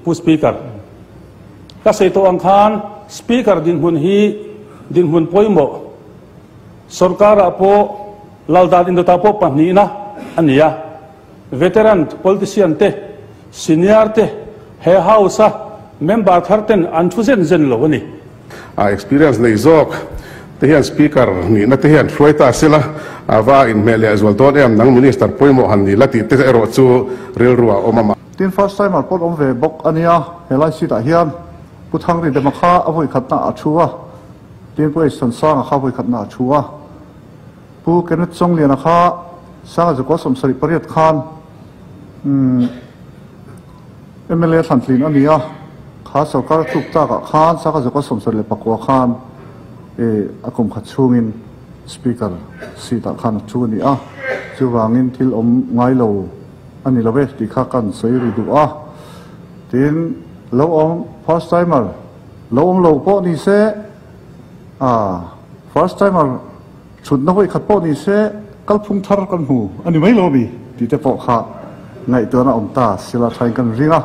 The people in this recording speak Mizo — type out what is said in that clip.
Pu Speaker. Ka sawi tawh ang khan Speaker dinhmun hi dinhmun pawimawh, sorkarah pawh Laldan indawtah pawh pahnihna a ni a. Veteran politician te, senior te he House a member thar ten an thu zen zen lo a ni. A experience nei zawk te hian Speaker nihna te hian hruai ta sela a va inhmeh leh zual dawn em, nang Minister pawimawh han ni la tih te erawh chu rilru a awm a mah. Tin first timer pawh awm ve bawk a nia, helai seat ah hian Pu Thangridema kha a vawikhatna ah a thu a, tin Pu Eisansanga kha a vawikhatna ah a thu a. Pu Kenneth Chawngliana kha Sanga Zakua 78 khan mla thlantlin a ni a, kha sorkar a tluk takah khan Sanga Zakua 79 khan a kum khat chhungin Speaker seat ah khan a thu a ni a, chuvangin thil awm ngai lo a ni lo e tih kha kan sawi ri duh a. Tin, lo awm first timer lo awm lo pawh ni se, first timer Chhutna hawi khat pawh ni se kalphung thar kan hmu a ni mai lo mi tih te pawh kha ngaihtuahna awm ta sila thain kan ring a.